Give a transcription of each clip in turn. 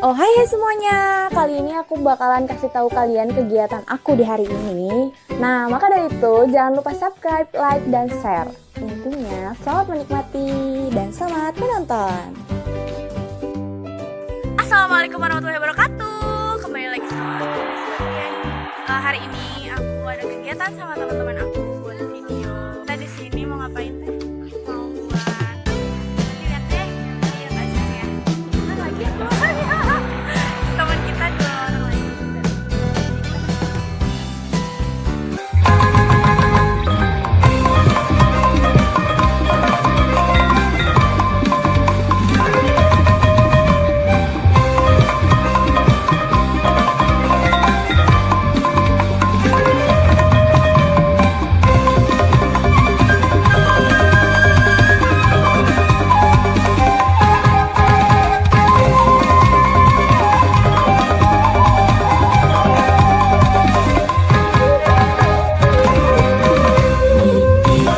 Oh hai semuanya, kali ini aku bakalan kasih tahu kalian kegiatan aku di hari ini. Nah, maka dari itu jangan lupa subscribe, like, dan share. Intinya selamat menikmati dan selamat menonton. Assalamualaikum warahmatullahi wabarakatuh. Kembali lagi sama aku, Sebastian. Hari ini aku ada kegiatan sama teman-teman aku buat video. Kita di sini mau ngapain, Teh? Mau buat, nanti lihat deh, lihat aja ya. Mana lagi aku? Teman kita dua orang lagi juga.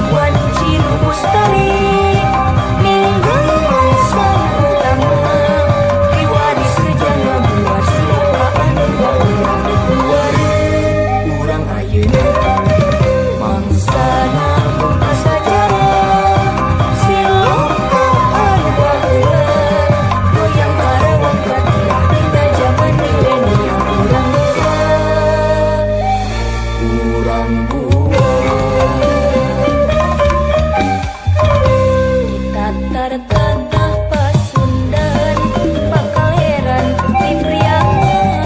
Wanci nu mustari ninggang mangsa utama Riwari sejana buar siapa anu baheula buareun urang ayeuna mangsana mungkas sajarah siloka anu baheula goyang Karawang katilah dina jaman milenial urang buat urang buat Ditatar tanah Pasundan Pakaleran di Priangan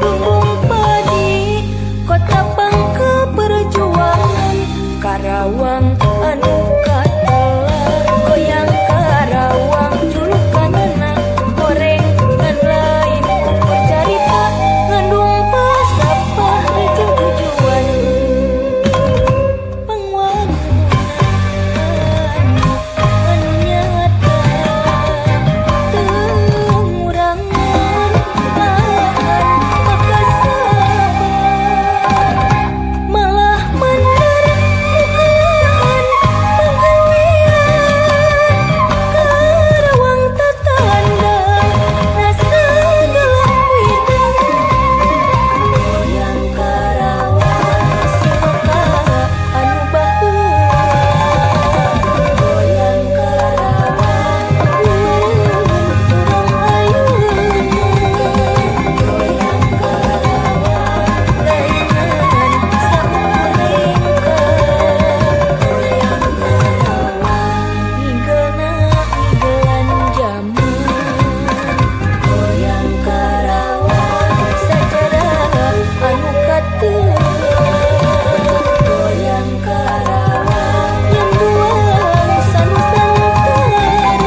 Lumbung padi kota pangka perjuangan Karawang anu katelah goyang Karawang julukanana goreng ngan lain ukur carita ngandung pasapah jeung tujuan pangwangunan anu nyata teu ngurangan lahan pakasaban malah mandar mukaan pagawean Karawang tatandang rasa galak widang goyang Karawang siloka anu baheula goyang Karawang buareun urang ayeuna goyang Karawang laenan saukur lengkah goyang Karawang ngigelna ngigelan jaman goyang Karawang sajarah anu katelah goyang Karawang nyambuang sanusantara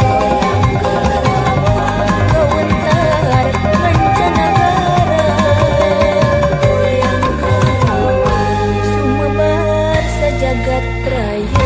goyang Karawang kawentar mancanagara goyang Karawang sumebar sajagat raya.